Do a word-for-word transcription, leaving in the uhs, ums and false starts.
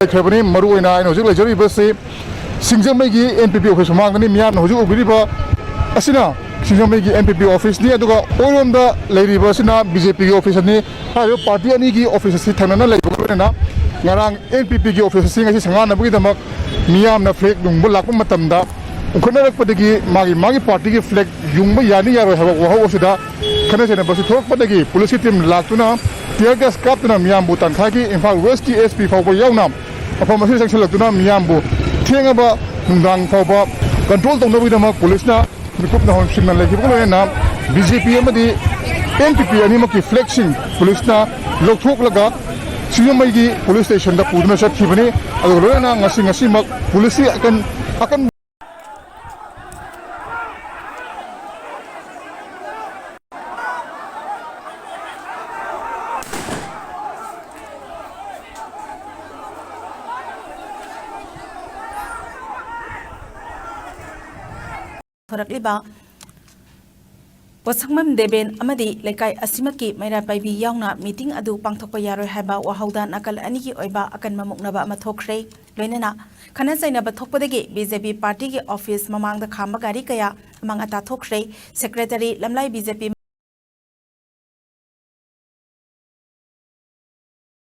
ꯂꯩꯈ꯭ꯔꯕꯅꯤ꯫ ꯃꯔꯨꯑꯣꯏꯅ ꯑꯩꯅ ꯍꯧꯖꯤꯛ ꯂꯩꯖꯔꯤꯕꯁꯤ ꯁꯤꯡꯖꯃꯩꯒꯤ ꯑꯦꯟ ꯄꯤ ꯄꯤ ꯑꯣꯐꯤꯁ ꯃꯃꯥꯡꯗꯅꯤ꯫ ꯃꯤꯌꯥꯝꯅ ꯍꯧꯖꯤꯛ ꯎꯕꯤꯔꯤꯕ ꯑꯁꯤꯅ ꯁꯤꯡꯖꯃꯩꯒꯤ ꯑꯦꯟ ꯄꯤ ꯄꯤ ꯑꯣꯐꯤꯁꯅꯤ꯫ ꯑꯗꯨꯒ ꯑꯣꯏꯔꯣꯝꯗ ꯂꯩꯔꯤꯕ ꯑꯁꯤꯅ ꯕꯤ ꯖꯦ ꯄꯤꯒꯤ ꯑꯣꯐꯤꯁ ꯑꯅꯤ꯫ ꯍꯥꯏꯔꯤꯕ ꯄꯥꯔꯇꯤ ꯑꯅꯤꯒꯤ ꯑꯣꯐꯤꯁ ꯑꯁꯤ ꯊꯪꯅꯅ ꯂꯩꯕꯒ ꯂꯣꯏꯅꯅ ꯉꯔꯥꯡ ꯑꯦꯟ ꯄꯤ ꯄꯤꯒꯤ ꯑꯣꯐꯤꯁ ꯑꯁꯤ ꯉꯁꯤ ꯁꯪꯒꯥꯅꯕꯒꯤꯗꯃꯛ ꯃꯤꯌꯥꯝꯅ ꯐ꯭ꯂꯦꯒ ꯌꯨꯡꯕ ꯂꯥꯛꯄ ꯃꯇꯝꯗ ꯎꯪꯈꯠꯅꯔꯛꯄꯗꯒꯤ ꯃꯥꯒꯤ ꯃꯥꯒꯤ ꯄꯥꯔꯇꯤꯒꯤ ꯐ꯭ꯂꯦꯒ ꯌꯨꯡꯕ ꯌꯥꯅꯤ ꯌꯥꯔꯣꯏ ꯍꯥꯏꯕ ꯋꯥꯍꯧ ꯑꯁꯤꯗ ꯈꯠꯅ ꯆꯩꯅꯕꯁꯨ ꯊꯣꯛꯂꯛꯄꯗꯒꯤ ꯄꯨꯂꯤꯁꯀꯤ ꯇꯤꯝ ꯂꯥꯛꯇꯨꯅ ꯇꯤꯌꯔ ꯒ꯭ꯌꯥꯁ ꯀꯥꯞꯇꯨꯅ ꯃꯤꯌꯥꯝꯕꯨ ꯇꯥꯟꯊꯥꯈꯤ꯫ ꯏꯝꯐꯥꯜ ꯋꯦꯁꯀꯤ ꯑꯦꯁ ꯄꯤ ꯐꯥꯎꯕ ꯌꯥꯎꯅ ꯃꯐꯝ ꯑꯁꯤꯗ ꯆꯪꯁꯤꯜꯂꯛꯇꯨꯅ ꯃꯤꯌꯥꯝꯕꯨ ꯊꯦꯡꯉꯕ ꯅꯨꯡꯗꯥꯡ ꯐꯥꯎꯕ ꯀꯟꯇ꯭ꯔꯣꯜ ꯇꯧꯅꯕꯒꯤꯗꯃꯛ ꯄꯨꯂꯤꯁꯅ ꯃꯤꯀꯨꯞꯅ ꯍꯣꯟꯁꯤꯟꯅ ꯂꯩꯈꯤꯕꯒ ꯂꯣꯏꯅꯅ ꯕꯤ ꯖꯦ ꯄꯤ ꯑꯃꯗꯤ ꯑꯦꯟ ꯄꯤ ꯄꯤ ꯑꯅꯤꯃꯛꯀꯤ ꯐ꯭ꯂꯦꯒꯁꯤꯡ ꯄꯨꯂꯤꯁꯅ ꯂꯧꯊꯣꯛꯂꯒ ꯁꯤꯡꯖꯃꯩꯒꯤ ꯄꯨꯂꯤꯁ ꯁ꯭ꯇꯦꯁꯟꯗ ꯄꯨꯗꯨꯅ ꯆꯠꯈꯤꯕꯅꯤ꯫ ꯑꯗꯨꯒ ꯂꯣꯏꯅꯅ ꯉꯁꯤ ꯉꯁꯤꯃꯛ ꯄꯨꯂꯤꯁꯀꯤ ꯑꯀꯟ ꯑꯀꯟꯕ ꯊꯣꯔꯛꯂꯤꯕ ꯄꯣꯠꯁꯪꯕꯝ ꯗꯦꯕꯦꯟ ꯑꯃꯗꯤ ꯂꯩꯀꯥꯏ ꯑꯁꯤꯃꯛꯀꯤ ꯃꯩꯔꯥ ꯄꯥꯏꯕꯤ ꯌꯥꯎꯅ ꯃꯤꯇꯤꯡ ꯑꯗꯨ ꯄꯥꯡꯊꯣꯛꯄ ꯌꯥꯔꯣꯏ ꯍꯥꯏꯕ ꯋꯥꯍꯧꯗ ꯅꯥꯀꯜ ꯑꯅꯤꯒꯤ ꯑꯣꯏꯕ ꯑꯀꯟꯕ ꯃꯨꯛꯅꯕ ꯑꯃ ꯊꯣꯛꯈ꯭ꯔꯦ꯫ ꯂꯣꯏꯅꯅ ꯈꯠꯅ ꯆꯩꯅꯕ ꯊꯣꯛꯄꯗꯒꯤ ꯕꯤ ꯖꯦ ꯄꯤ ꯄꯥꯔꯇꯤꯒꯤ ꯑꯣꯐꯤꯁ ꯃꯃꯥꯡꯗ ꯈꯥꯝꯕ ꯒꯥꯔꯤ ꯀꯌꯥ ꯑꯃꯥꯡ ꯑꯇꯥ ꯊꯣꯛꯈ꯭ꯔꯦ꯫ ꯁꯦꯀ꯭ꯔꯦꯇꯔꯤ ꯂꯝꯂꯥꯏ ꯕꯤ ꯖꯦ ꯄꯤ